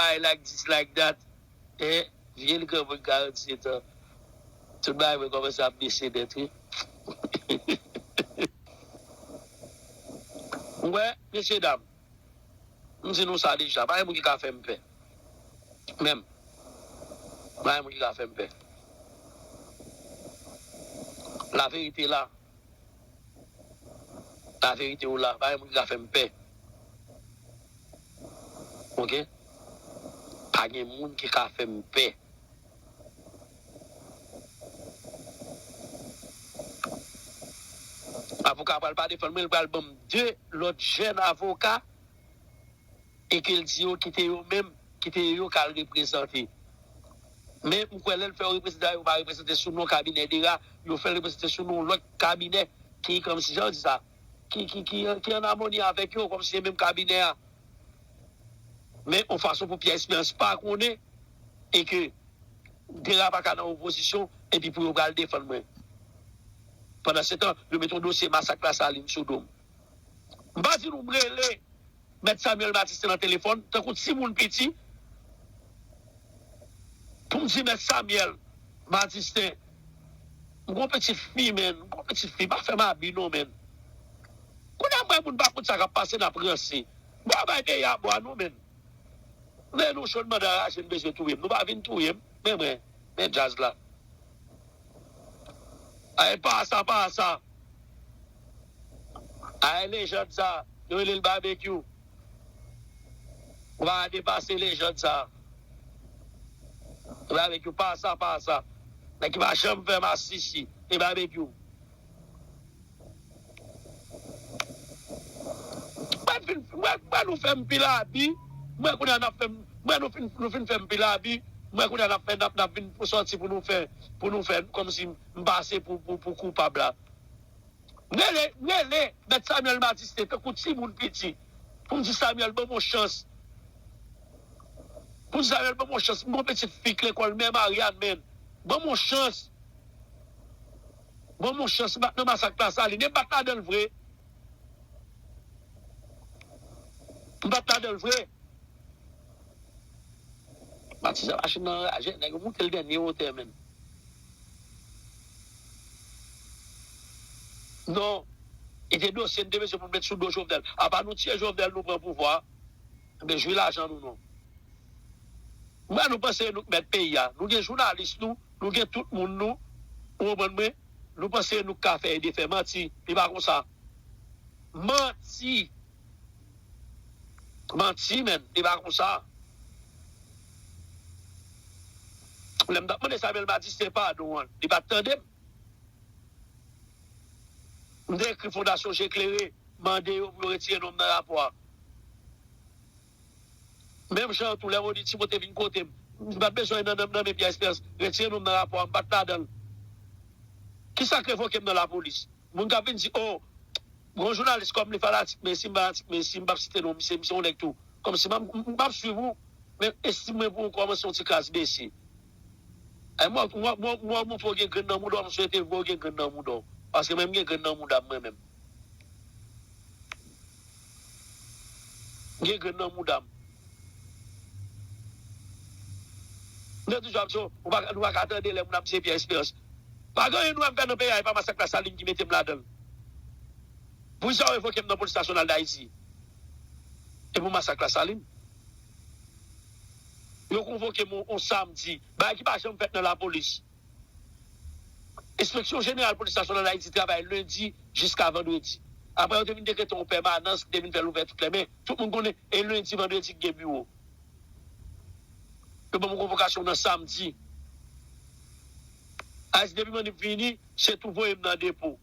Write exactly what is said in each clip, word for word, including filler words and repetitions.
I like this, like that. E vye l granmoun karannsèt an. Tout bagay mwen kòmanse ap bese nèt, wi. Ou wè, mesye dam, m di nou sa deja, pa gen moun ki ka fè m pè. Menm. Pa gen moun ki ka fè m pè. Laverite la. Laverite ou la. Pa gen moun ki ka fè m pè. Oke? Pa gen moun ki ka fè m pè. Avoka pral pa defann mwen, li pral ban m de lòt jèn avoka e ke l di yo kite yo menm, kite yo k al reprezante. Men m kwè lè l fè yo reprezante, yo pa reprezante sou non kabinè DERA, yo fè l reprezante sou non lòt kabinè ki, kòmsi, jan yo di sa, ki, ki, ki, ki an amoni avèk yo, kòmsi se menm kabinè a. Men yon fason pou Pierre Espérance pa konnen e ke DERA pa ka nan opozisyon epi pou yo pral defann mwen. Pandansetan, yo mete yon dosye masak Lasalin sou do m. M pa di nou m rele Mèt Samuel Martisten nan telefòn, tankou timoun piti, pou m di Mèt Samuel Martisten, m gon pitit fi, menn, m gon pitit fi, pa fè m abi non, menn. Kounye a m wè moun pa konn sa k ap pase, n ap ranse. Bon, bay peyi a bwa non, menn. Nen nou cho, n mande a raje, n bezwen touye m. Nou pa vin touye m. Men mwen, men djaz la. Ay, pa sa, pa sa. Ay, lejann sa, yo rele l Babekyou. Ou pa depase lejann sa. Babekyou, pa sa, pa sa. Nèg ki pa janm fè masisi, e Babekyou. Mwen fin, mwen, mwen nou fè m pil abi. Mwen kounye a n ap fè m, mwen nou fin, nou fin fè m pil abi. Mwen kounye a n ap fè, n ap, n ap vin pou sòti pou nou fè, pou nou fè, kòmsi m pase pou, pou, pou koupab la. M rele, m rele Mèt Samuel Martisten tankou timoun piti. Pou m di Samuel, ban m yon chans. Pou m di Samuel, ban m yon chans. M gon pitit fi k lekòl, men Marianne, men. Ban m yon chans. Ban m yon chans, m pa t nan masak Lasalin. E m pa t ladan l vre. M pa t ladan l vre. Matizè machin nan anraje, nèg yo moute l dènye wotè, menn. Non. E te dosye n te bezwen pou n met sou do Jovenel. Apa nou tiye Jovenel, nou pran pouvwa a. Enben, jwi lajan nou non. Mwen, nou panse nou k mèt peyi a. Nou gen jounalis nou, nou gen tout moun nou. Ou konprann mwen? Nou panse nou k ka fè e defè. Manti. Li pa konsa. Manti. Manti, menn. Li pa konsa. Lè m t ap mande Samuel Martisten padon an, li pa t tande m. M te ekri Fondasyon Je Klere, mande yo pou yo retire non m nan rapò a. Menm jan tou, lè Rony Timote vin kote m, m pa t bezwen nan, nan, nan men Pierre Espérance, retire non m nan rapò a, m pa t ladan l. Kisa k revoke m nan lapolis? Moun k ap vin di, o, gon jounalis kòm li fanatik Messi, m fanatik Messi, m p ap site non misye, misye yon nèg tou. Kòmsi m, m, m p ap swiv ou, men estim mwen pou ou kòmanse yon ti kras bese. E mwen, mwen, mwen, mwen montre w gen grenn nan mouda w, m swete vre w gen grenn nan mouda w. Paske mwen, m gen grenn nan mouda m, mwen menm. M gen grenn nan mouda m. M te toujou ap di w, ou pa, nou pa ka tande lè moun ap di se Pierre Espérance. Pa gen anyen nou wè m fè nan peyi a, e pa masak Lasalin ki mete m ladan l. Poukisa yo revoke m nan Polis Nasyonal Dayiti? E pou masak Lasalin. Yo konvoke m on, on samdi. Bagay ki pa janm fèt nan lapolis. Enspeksyon Jeneral Polis Nasyonal Dayiti travay lendi jiska vandredi. Apre yo te vin dekrete yon pèmanans ki te vin fè l ouvè tout lè, men tout moun konnen e lendi, vandredi ki gen biwo. Yo ban m yon konvokasyon nan samdi. Ayiti depi m annik vini, se tou voye m nan depo.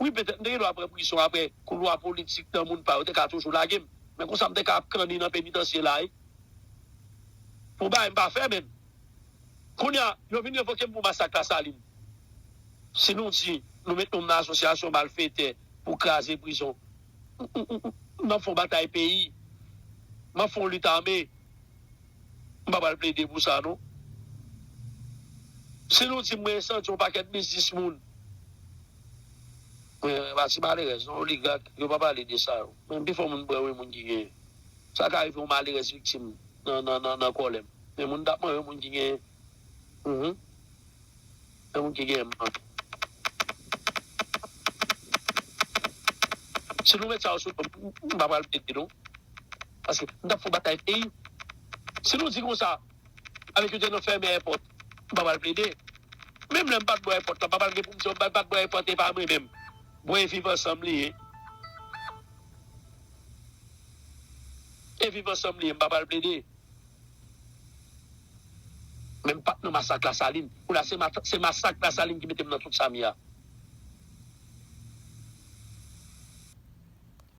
Wi, petèt m te gen dwa pran prizon apre koulwa politik nan moun pa yo te ka toujou lage m. Men konsa m te ka ap kanni nan penitansye la, wi. Pou bagay m pa fè, menn. Kounye a, yo vin revoke m pou masak Lasalin. Si nou di nou met non m nan asosyasyon malfetè pou kraze prizon, m, m, m, m, m ap fè yon batay peyi. M ap fè yon lit ame. M pa pral plede pou sa, non. Si nou di m mwen ensanti yon pakèt biznis moun, men, pati malerèz, non, oligak, yo pa pale de sa, yo. Men pifò moun bwè, wi, moun ki genyen. Sa ka rive yon malerèz viktim. nan, nan, nan, nan kòlè m. Men moun t ap mwen, yon moun ki gen, mhm. Yon moun ki gen, si nou met sa yo sou, m pa pral plede non. Paske m t ap fè batay peyi. Si nou di konsa, avèk yo te nan fèmen èpòt, m pa pral plede. Menm lè m pa t bò èpòt la, m pa pral gen pou m di, m pa t bò èpòt, e pa mwen menm. Bon, e viv ansanm li ye. E viv ansanm li ye, m pa pral plede. Men m pa t nan masak Lasalin. Pou la, se ma-, se masak Lasalin ki mete m nan tout sa m ye a.